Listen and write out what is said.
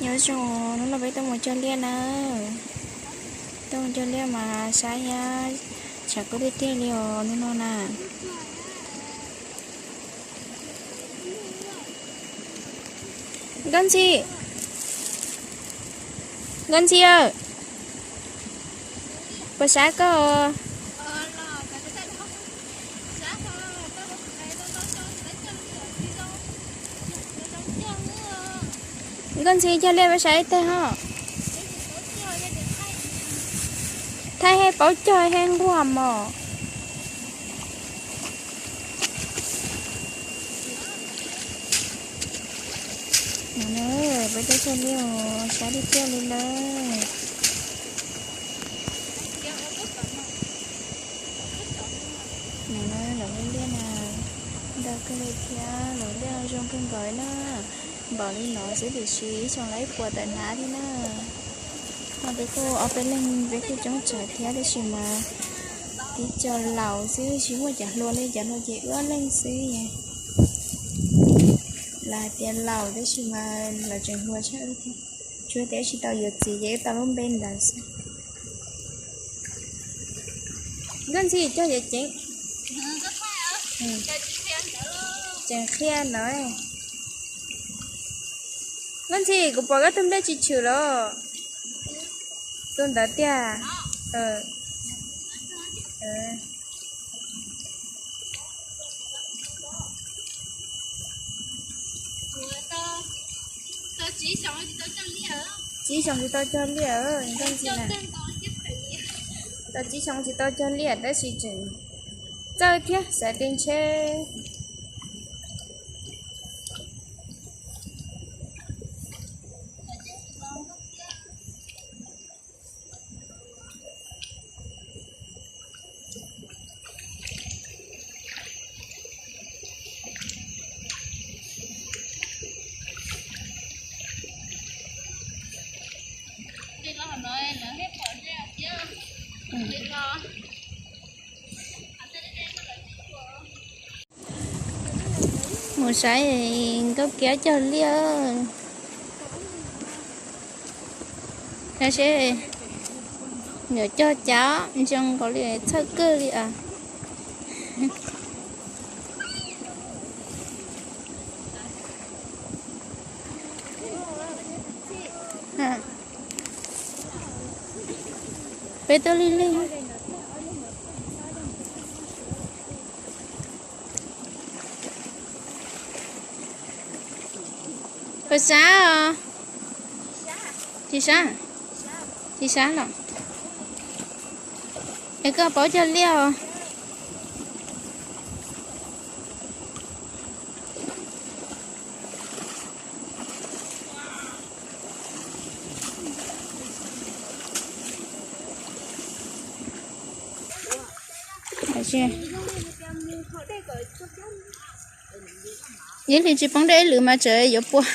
Nyob zoo, hnub no peb tuaj mus cog liaj na. Tuaj mus cog liaj mas saib thiab, tshav kub tiag tiag li os hnub no na. Nkauj Ntxhi, Nkauj Ntxhi aw, puas saib koj? Nkauj Ntxhi cog liaj peb saib ib teg ho. Thaij, thaij, paub cog thiab nquag mog. Peb tuaj cog liaj saib tiag tiag li lawm. Lawv lub liaj na, ntau kawg li thiab, lawv liaj zoo kawg nkaus na. Npaum li no xwb tiam sis ib xyoos lawv ib puas tawm hnav thiab na. No peb kuj ob peb leeg peb kuj coob tsawg thiab tab sis mas tib co laus xwb tsis muaj cov hluas li, cov hluas ces wb ob leeg xwb. Lawv hais tias laus tab sis mas lawv tseem hluas tshaj wb thiab. Tsuas tias wb tsis tau yuav txiv ces wb tau lub npe ntawd xwb. Nkauj Ntxhi cog yam ceev. Tseem qhia no. Nkauj Ntxhi, kuv pom koj tus nplej tsis tshwm los. Tus ntawd tiag. Tsib xyoos tsis tau cog liaj, Nkauj Ntxhi na. Tau tsib xyoos tsis tau cog liaj tab sis tseem txawj thiab xav ti ntshe. Mus saib Nkauj Kiab cog liaj. Saib seb yuav cog cas, ntsia nkaus li txhawj kawg li as. Peb tuaj lig lig. Puas sab os? Tsis sab, tsis sab los? Es koj paub cog liaj os? Ib hlis tsis poob dej ib lwm mas tseem yuav puas.